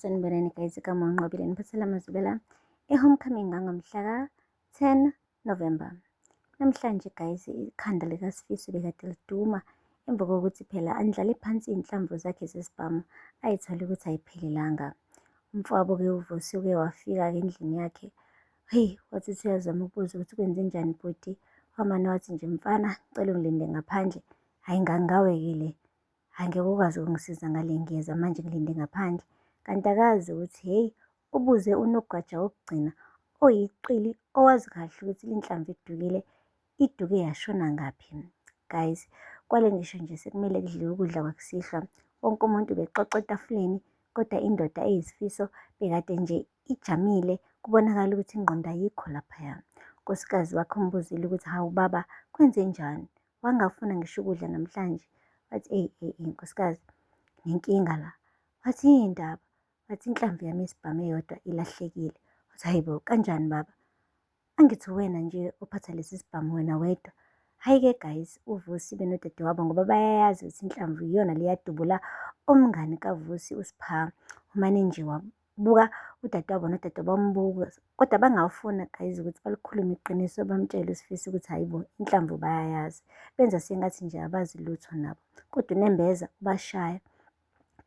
Sanibonani guys, igama uNqobile niphathela amazwibela e-Homecoming ngangomhla ka-10 November. Namhlanje guys, ikhanda likaSifiso bekade liduma emva kokuthi phela andlale phansi iy'nhlamvu zakhe zesibhamu ayithole ukuthi ayiphelelanga. Umfowabo-ke uVusi uke wafika-ke endlini yakhe, heyi wathi uthi uyazama ukubuza ukuthi kwenzenjani bhuti, wamane wathi nje mfana ngicela ungilinde ngaphandle, hhayi ngangawe-ke le. Hhayi ngeke ukwazi ukungisiza ngale ngiyeza manje ngilinde ngaphandle. Kanti akazi ukuthi hheyi ubuze unogwaja wokugcina oyiqili owazi kahle ukuthi inhlamvu edukile iduke yashona ngaphi. Guys, kwale ngisho nje sekumele kudliwe ukudla kwakusihlwa. Wonke umuntu bexoxa etafuleni kodwa indoda eyisifiso bekade nje ijamile kubonakala ukuthi ingqondo ayikho laphaya. Unkosikazi wakhe umbuzile ukuthi hawu baba kwenzenjani? Wangafuna ngisho ukudla namhlanje. Wathi eyi eyi eyi nkosikazi nginenkinga la. Wathi yini ndaba? Wathi inhlamvu yami yesibhamu eyodwa ilahlekile. Wathi hayi bo kanjani baba? Angithi uwena nje ophatha lesi sibhamu wena wedwa. Hhayi-ke guys, uVusi benodadewabo ngoba bayayazi ukuthi inhlamvu iyona le yadubula umngani kaVusi uSpha. Umane nje buka udadewabo nodadewabo bambuka kodwa bangafuna guys ukuthi balikhulume iqiniso bamtshele uSifiso ukuthi hayi bo inhlamvu bayayazi benza sengathi nje abazi lutho nabo kodwa unembeza ubashaya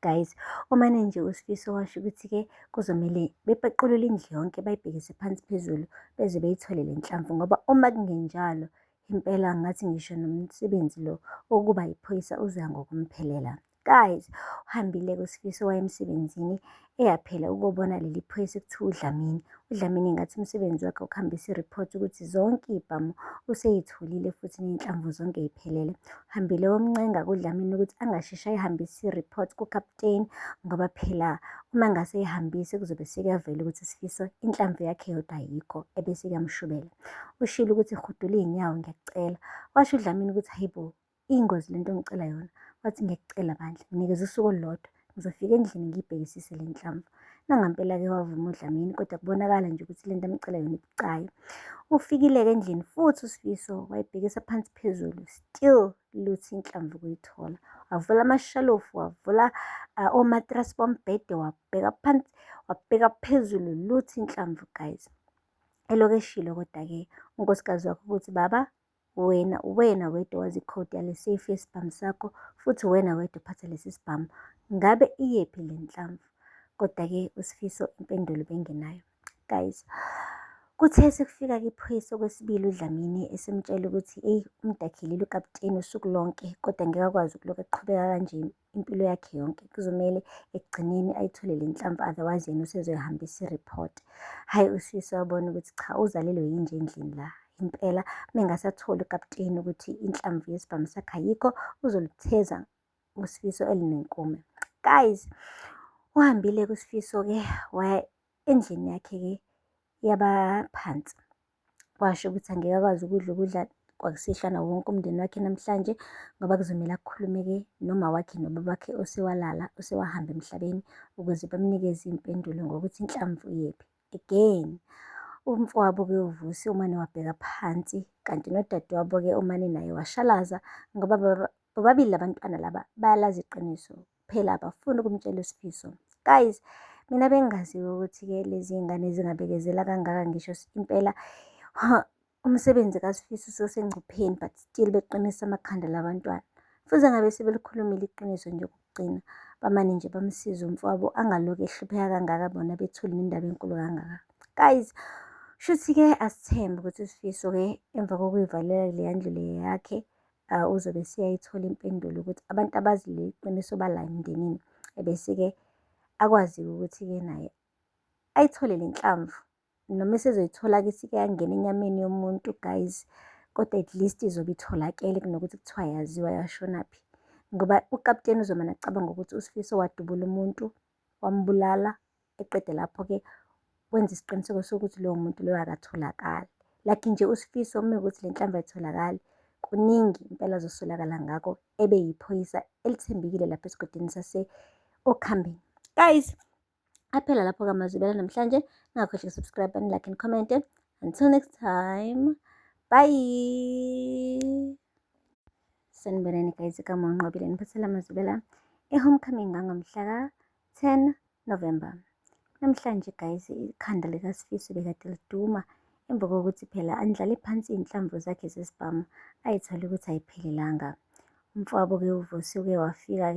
guys umane nje uSifiso washo ukuthi-ke kuzomele bepequlule indlu yonke bayibhekise phansi phezulu beze beyithole le nhlamvu ngoba uma kungenjalo impela ngathi ngisho nomsebenzi lo wokuba yiphoyisa uzoya ngokumphelela. Guys, uhambile kuSifiso waya emsebenzini eya phela ukobona leli phoyisa ekuthiwa uDlamini. UDlamini ngathi umsebenzi wakhe ukuhambisa i-report ukuthi zonke iy'bhamu useyitholile futhi ney'nhlamvu zonke y'phelele. Uhambile wamncenga kuDlamini ukuthi angasheshe ayihambise i-report kukaputeni ngoba phela uma engase ayihambise kuzobe sekuyavela ukuthi uSifiso inhlamvu yakhe yodwa ayikho ebese kuyamshubela. Ushilo ukuthi rhudula iy'nyawo ngiyakucela. Washo uDlamini ukuthi hayibo Iyingozi lento ongicela yona. Wathi ngiyakucela bandla, nginikeza usuku olulodwa. Ngizofika endlini ngiyibhekisise le nhlamvu. Nangampela-ke wavuma uDlamini kodwa kubonakala nje ukuthi lento amcela yona ibucayi. Ufikile-ke endlini futhi uSifiso wayibhekisa phansi phezulu still lutho inhlamvu kuyithola. Wavula amashalofu, wavula omatrasi bombhede, wabheka phansi, wabheka phezulu lutho inhlamvu guys. Elokhu eshilo kodwa-ke unkosikazi wakhe ukuthi baba Wena uwena wedwa owazi ikhodi yale safe yesibhamu sakho futhi uwena wedwa ophatha lesi sibhamu. Ngabe iyephi le nhlamvu? Kodwa-ke uSifiso impendulo bengenayo. Guys, kuthe sekufika-ke iphoyisa okwesibili uDlamini esemtshela ukuthi eyi umdakhelile ukaputeni usuku lonke kodwa ngeke akwazi ukulokhu eqhubeka kanje impilo yakhe yonke kuzomele ekugcineni ayithole le nhlamvu otherwise yena usezoyihambisa i-report. Hhayi usisi wabona ukuthi cha uzalelwe yinja endlini la impela mengasatholi ukaputeni ukuthi inhlamvu yesibhamu sakhe ayikho uzolitheza uSifiso elinenkume. Guys, uhambile kuSifiso-ke waya endlini yakhe-ke yabaphansi. Washo ukuthi angeke akwazi ukudla ukudla kwakusihlwa nawo wonke umndeni wakhe namhlanje ngoba kuzomele akhulume-ke noma wakhe nobabakhe osewalala osewahamba emhlabeni ukuze bamnikeze iy'mpendulo ngokuthi inhlamvu iyephi. Again, umfowabo-ke uVusi umane wabheka phansi kanti nodadewabo-ke umane naye washalaza ngoba bobabili labantwana laba bayalazi iqiniso phela abafuni ukumtshela uSifiso. Guys, mina bengingaziwa ukuthi-ke lezi ngane zingabekezela kangaka ngisho impela umsebenzi kaSifiso usesengcupheni but still beqinisa amakhanda labantwana. Fuze ngabe sebelikhulumile iqiniso nje kokugcina, bamane nje bamsize umfowabo angalokhu ehlupheka kangaka bona bethule nendaba enkulu kangaka. Guys, shuthi-ke asithembe ukuthi uSifiso-ke emva kokuyivalela leya ndlu le yakhe uzobe eseyayithola impendulo ukuthi abantu abazi leli qiniso bala emndenini ebese-ke akwazi-ke ukuthi-ke naye ayithole le nhlamvu noma esezoyithola-ke isike yangena enyameni yomuntu guys kodwa at least izobe itholakele kunokuthi kuthiwa yaziwa yashonaphi ngoba ukaputeni uzomane acabanga ukuthi uSifiso wadubula umuntu wambulala eqede lapho-ke wenza isiqiniseko sokuthi lowo muntu loyo akatholakali. Like nje uSifiso uma ukuthi le nhlamvu ayitholakali, kuningi impela azosolakala ngakho ebe yiphoyisa elithembekile lapha esigodini sase-Okhambeni. Guys, aphela lapho-ke amazwibela namhlanje. Ningakhohlwa uku-subscribe and like and comment. Until next time, bye. Sanibonani guys, igama uNqobile niphathela amazwibela e-Homecoming ngangomhla ka-10 November. Namhlanje guys, ikhanda likaSifiso bekade liduma emva kokuthi phela andlale phansi iy'nhlamvu zakhe zesibhamu ayithole ukuthi ayiphelelanga. Umfowabo-ke uVusi uke wafika-ke.